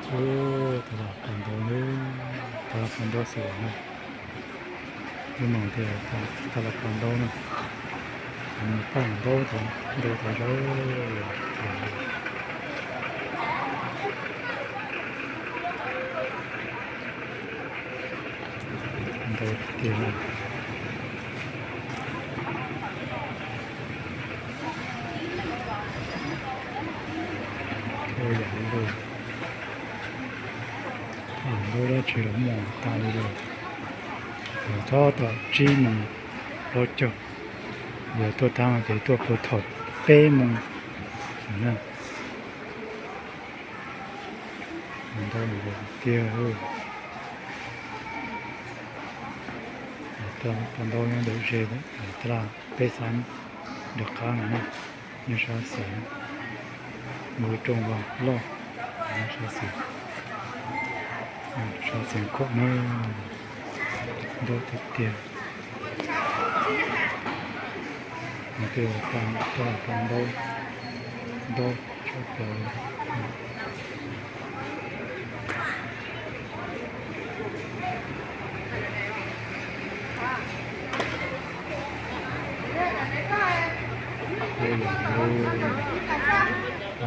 Ub, tau los pom ntaub, tau los pom ntaub xwb na. Lub no tias tau los pom ntaub na. Pom ntaub, ntaub tau zaub. Ntau tiag. Ua yam li ntau dab tsi los muaj tas li lawm. Txog tau tsib moos plaub caug, yog tuaj tag ces tuaj puag thaum peb moos na. Ntau tiag. Tau ntau nyob ntawm ze, taj laj peb xav nram qab no na, nyob sab xis, mus rooj vag loj, nyob sab xis, sab xis khuam na, ntau tiag tiag. Mus twb tau tau ntau, ntau tshaj plaws.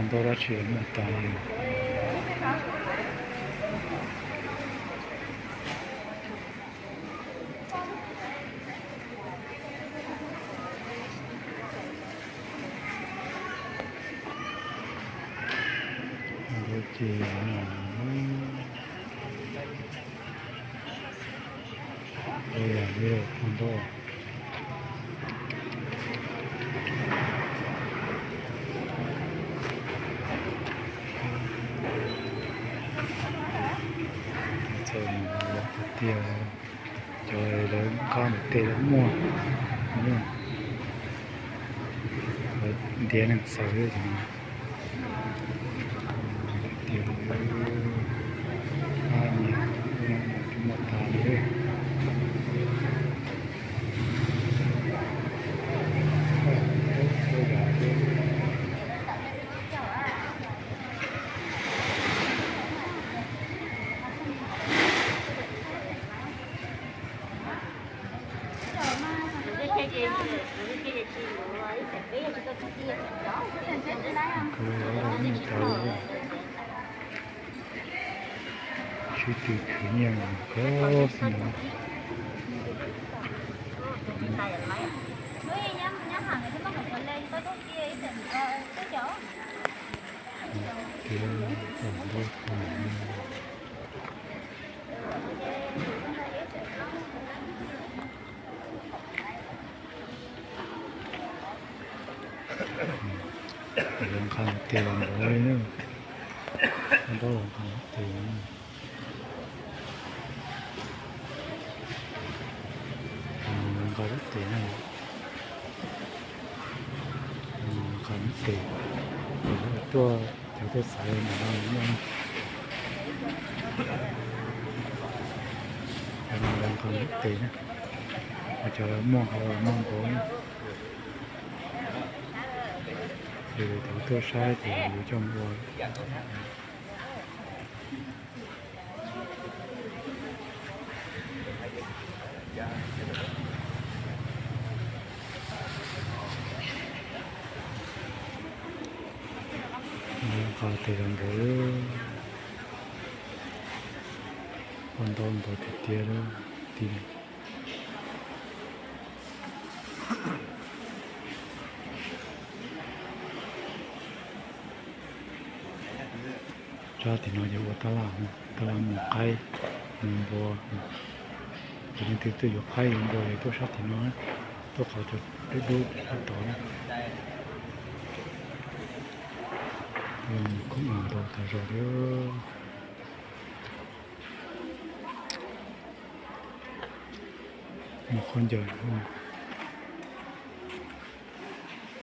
Ntau dab tsi muaj tas li. Ntau ces no, ua yam li tau ntau. Txawm mus los tiag tiag, cov lawv nqa mus tes los muaj, lawv ntiav neeg xaws tiag tiag. Ab, niag, muaj tas li. Sib tw khwv nyiaj kawg xwb ntag. Tiav tau ntaub tas. Lawv nqa tes los npaum li na, ntaub los nqa tes. Nqa lub tes na, nqa lub tes, tuaj, cov tuaj xaiv ntawm no nyob. Nqa lub tes na, cov muaj qhov muaj npaum na. Ces thaum tuaj saib ces yus coj mus ua. Nqa tes los npaum, ua ntau npaum tiag tiag li. Sab tim no ces ua tab laj, tab laj mus qaib, mus npua. Ces leej twg tuaj yuav qaib yuav npua ces tuaj sab tim no, tuaj qhov cov dub dub sab tod na. Mus koob ntau tas zog li. Mus khaub ncaws,